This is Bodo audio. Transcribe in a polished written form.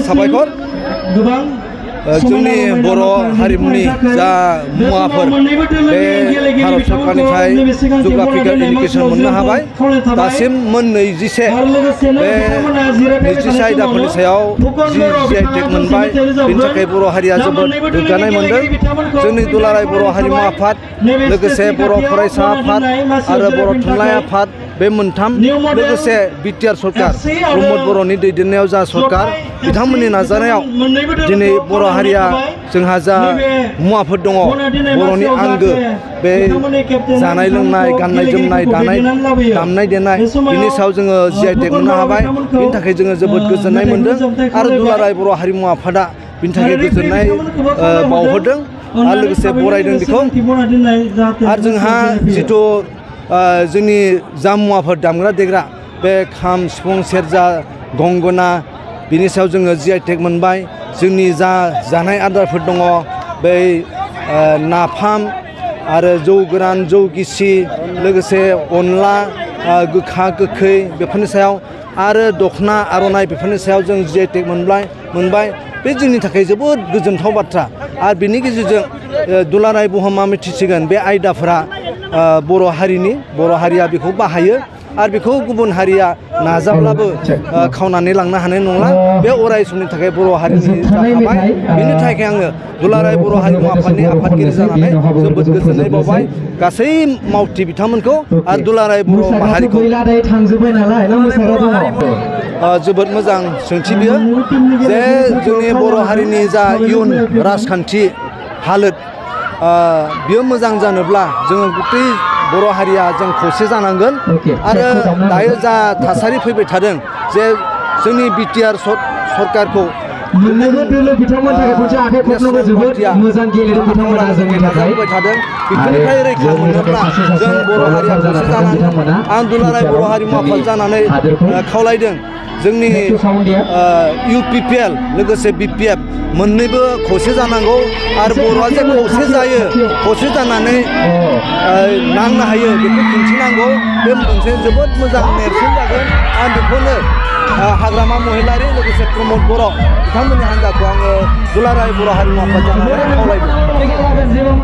साबायखर जोंनि बर' हारिमुनि जा मुवाफोर बे भारत सरकारनिफ्राय जिअ'ग्राफिकेल इन्डिकेसन मोननो हाबाय दासिम मोन 26 बे 26 आयदाफोरनि सायाव जि.आइ. टेग मोनबाय बेनि थाखाय बर' हारिया जोबोद गोग्गानाय मोनदों जोंनि दुलाराय बर' हारिमु आफाद लोगोसे बर' फरायसा आफाद आरो बर' थुनलाइ आफाद बे मोनथाम लोगोसे बिटिआर सरकार प्रमद बर'नि दैदेननायाव जा सरकार बिथांमोननि नाजानायाव दिनै बर' हारिया जोंहा जा मुवाफोर दङ बर'नि आंगो बे जानाय लोंनाय गाननाय जोमनाय दामनाय देनाय बिनि सायाव जोङो जि.आइ. टेग मोननो हाबाय बिनि थाखाय जोङो जोबोद गोजोननाय मोनदों आरो दुलाराय बर' हारिमु आफादा बिनि थाखाय गोजोननाय बावहरदों आरो लोगोसे बरायदों बेखौ आरो जोंहा जिथु जोंनि जा मुवाफोर दामग्रा देग्रा बे खाम सिफुं सेरजा गंगोना बिनि सायाव जोङो जि.आइ. टेग मोनबाय जोंनि जा जानाय आदारफोर दङ बै नाफाम आरो जौ गोरान जौ गिसि लोगोसे अनला गोखा गोखै बेफोरनि सायाव आरो दखना आर'नाइ बेफोरनि सायाव जों जि.आइ. टेग मोनबाय बे जोंनि थाखाय जोबोद गोजोनथाव बाथ्रा आरो बिनि गेजेरजों दुलाराय बुहुमा मिथिसिगोन बे आयदाफोरा बर' हारिया बेखौ बाहायो आरो बेखौ गुबुन हारिया नाजाब्लाबो खावनानै लांनो हानाय नंला बे अराय समनि थाखाय बर' हारिनि जाखाबाय बेनि थाखाय आङो दुलाराय बर' हारिमु आफादनि आफादगिरि जानानै जोबोद गोजोननाय बावबाय गासै मावथि बिथांमोनखौ आरो दुलाराय बर' माहारिखौ जोबोद मोजां सोंथि बियो जे जोंनि बर' हारिनि जा इयुन राजखान्थि हालोद बियो मोजां जानोब्ला जोङो गथै बर' हारिया जों खौसे जानांगोन आरो दायो जा थासारि फैबाय थादों जे जोंनि बिटिआर सरकारखौ बेफोरनिफ्राय रैखा मोनोब्ला जों बर' हारिया खौसे जानांगोन आं दुलाराय बर' हारिमु आफाद जानानै खावलायदों जोंनि UPPL लोगोसे BPF मोननैबो खौसे जानांगौ आरो बर'आ जे खौसे जायो खौसे जानानै नांनो हायो बेखौ दिन्थिनांगौ बे मोनसे जोबोद मोजां नेरसोन जागोन आं बेखौनो हाग्रामा महिलारि लोगोसे प्रमद बर' बिथांमोननि हान्जाखौ आङो दुलाराय बर' हारिमु आफाद जानानै खावलायदों।